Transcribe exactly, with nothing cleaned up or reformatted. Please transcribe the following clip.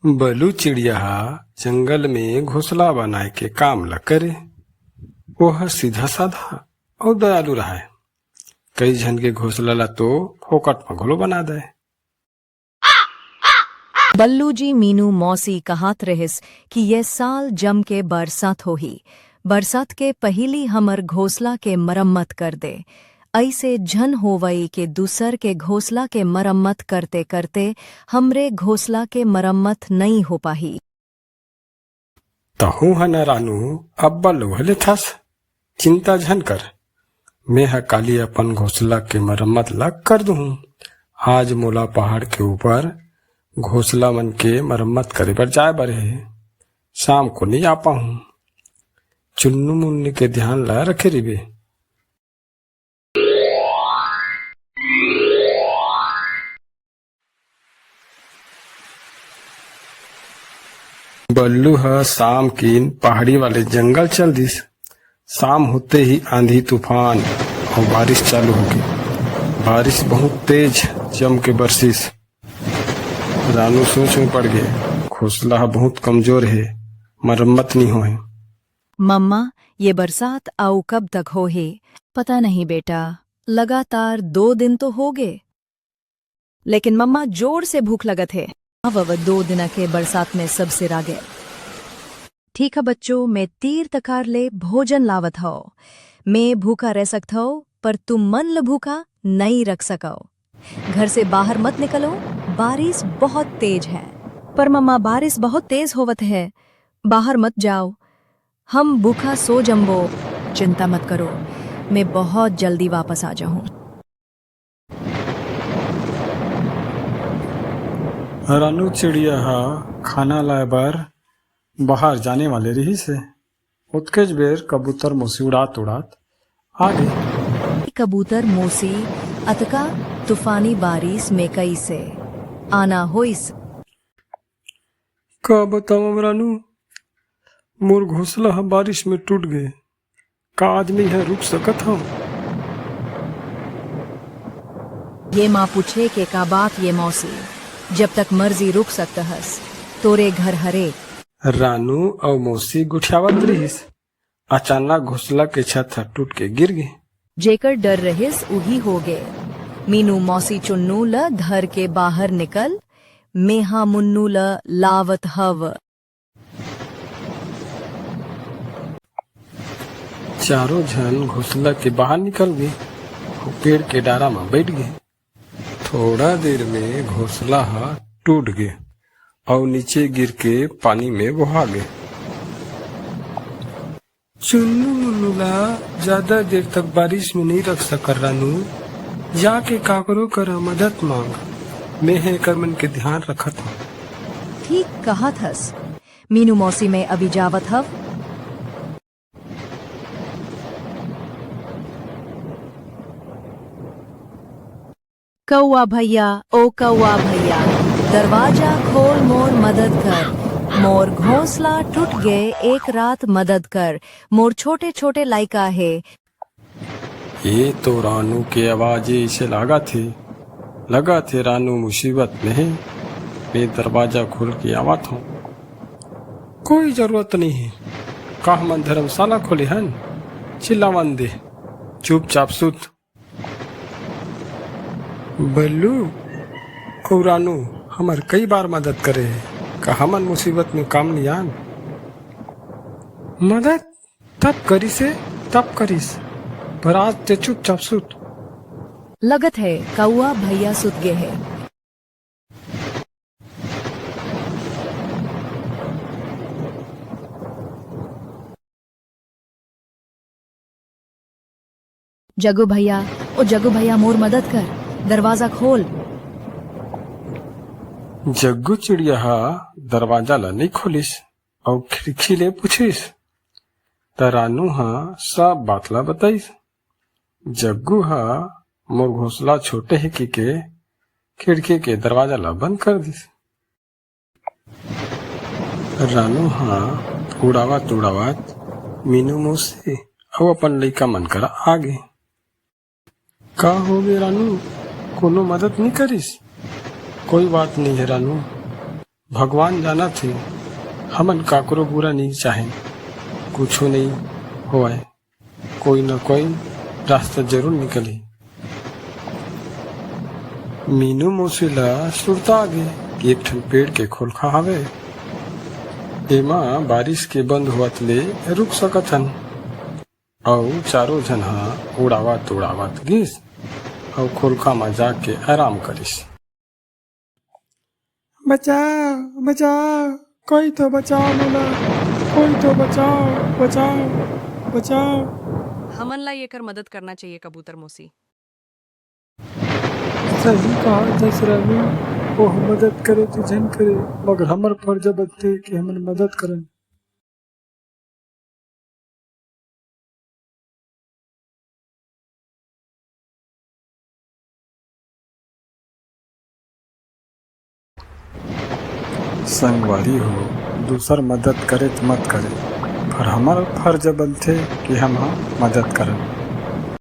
बलू चिड़िया ह जंगल में घोंसला बनाए के काम ल करे। ओह सीधा साधा अउ दयालु रहय। कई झन के घोंसला ल तो फोकट म घलो बना दय। बल्लू जी, मीनू मौसी कहत रहिस कि ये साल जम के बरसात होही। बरसात के पहिली हमर घोंसला के मरम्मत कर दे। अइसे झन होवय के दूसर के घोंसला के मरम्मत करते करते हमरे घोंसला के मरम्मत नइ हो पाही। तहूं ह न रानू, अब्बा लोहा लेथस। चिंता झन कर, मेंह काली अपन घोंसला के मरम्मत ला कर दूहूं। आज मोला पहाड़ के ऊपर घोंसला मन के मरम्मत करे बर जाए बर हे, शाम को नइ आ पाहूं। चुन्नू मुन्नी के ध्यान ला रखे रहिबे। बल्लू ह शाम किन पहाड़ी वाले जंगल चल दिस। शाम होते ही आंधी तूफान अउ बारिश चालू होगे। बारिश बहुत तेज जम के बरसिस। रानू सोच में पड़ गे, घोंसला ह बहुत कमजोर हे, मरम्मत नी होय। मम्मा, ये बरसात अउ कब तक होही? पता नहीं बेटा, लगातार दो दिन तो होगे। लेकिन मम्मा, जोर से भूख लगत हे। अब, अब दो दिन के बरसात में सब सिरा गे। ठीक ह बच्चों, मैं तीर तखार ले भोजन लावत हव। मैं भूखा रह सकत हव, पर तुम मन ल भूखा नइ रख सकव। घर से बाहर मत निकलो, बारिश बहुत तेज है। पर मम्मा, बारिश बहुत तेज होवत है, बाहर मत जाओ, हम भूखा सो जम्बो। चिंता मत करो, मैं बहुत जल्दी वापस आ जाहूँ। रानू चिड़िया ह खाना लाए बर बाहर जाने वाले रिहिस हे। ओतकेच बेर कबूतर मौसी उड़ात उड़ात आ गे। कबूतर मौसी, अतका तूफानी बारिश में कइसे आना होइस? का बतावंव रानू, मोर घोंसला ह बारिश में टूट गे। का आज मेंह रुक सकत हंव? ये माँ पूछे के का बात ये मौसी, जब तक मर्जी रुक सकत हस, तोरे घर हरे। रानू अउ मौसी गोठियावत रिहिस। अचानक घोंसला के छत ह टूट के गिर गे। जेकर डर रहिस, उही हो गे। मीनू मौसी चुन्नू ल धर के बाहर निकल, मेंहा मुन्नू ल लावत हव। चारों झन घोंसला के बाहर निकल गे अउ पेड़ के डारा म बइठ गे। थोड़ा देर में घोंसला ह टूट गे अउ नीचे गिर के पानी में बोहा गे। चुन्नू मुन्नू ला ज्यादा देर तक बारिश में नइ रख सकन रानू, जाके काकरो करा मदद मांग, मेंह एकर मन के ध्यान रखत हंव। ठीक कहत हस, मीनू मौसी, मैं अभी जावत हंव। कौआ भैया, ओ कौआ भैया, दरवाजा खोल, मोर मदद कर। मोर घोंसला टूट गे, एक रात मदद कर। मोर छोटे-छोटे लइका हे। ये तो रानू के आवाज ए, अइसे लागत हे। लगत हे रानू मुसीबत में हे। मैं दरवाजा खोल के आवत हंव। कोई जरूरत नइ हे। का हमन धर्मशाला खोले हन? चिल्लावन दे। चुपचाप सुत। बल्लू अउ रानू हमर कई बार मदद करे हे, का हमन मुसीबत में काम नइ आन? मदद तब करिस हे, तब करिस, पर आज ते चुपचाप सुत। लगत हे कौआ भैया सुत गे हे। जग्गू भैया, ओ जग्गू भैया, मोर मदद कर, दरवाजा खोल। जग्गू चिड़िया ह दरवाजा ला नइ खोलिस अउ खिड़की ले पूछिस, त रानू ह सब बात ला बताइस। जग्गू ह मोर घोंसला छोटे हे कहिके खिड़की के दरवाजा ला बंद कर दिस। रानू ह उड़ावत उड़ावत मीनू मौसी अउ अपन लइका मन करा आ गे। का हो गे रानू, कोनो मदद नइ करिस? कोई बात नइ हे रानू, भगवान जानत हे, हमन काकरो बुरा नइ चाहेन। कुछू नइ होवय, कोई न कोई रास्ता जरूर निकलही। मीनू मौसी ला सुरता आगे कि एक ठन पेड़ के खोलखा हवे, एमा बारिश के बंद होवत ले रुक सकत हन। अउ चारों झन ह उड़ावत उड़ावत गिस अउ खोलखा म जाके आराम करिस। बचाओ, बचाओ, कोई तो बचाओ मोला, कोई तो बचाओ, बचाओ, बचाओ। हमन ला येकर मदद करना चाहिए, कबूतर मौसी। सही कहा दस रानी, ओह मदद करे तो झन करे, मगर हमर फर्ज बनथे कि हमन मदद करन। संगवारी हो, दूसर मदद करे त मत करे, पर हमर फर्ज बनथे कि हम ह मदद करन।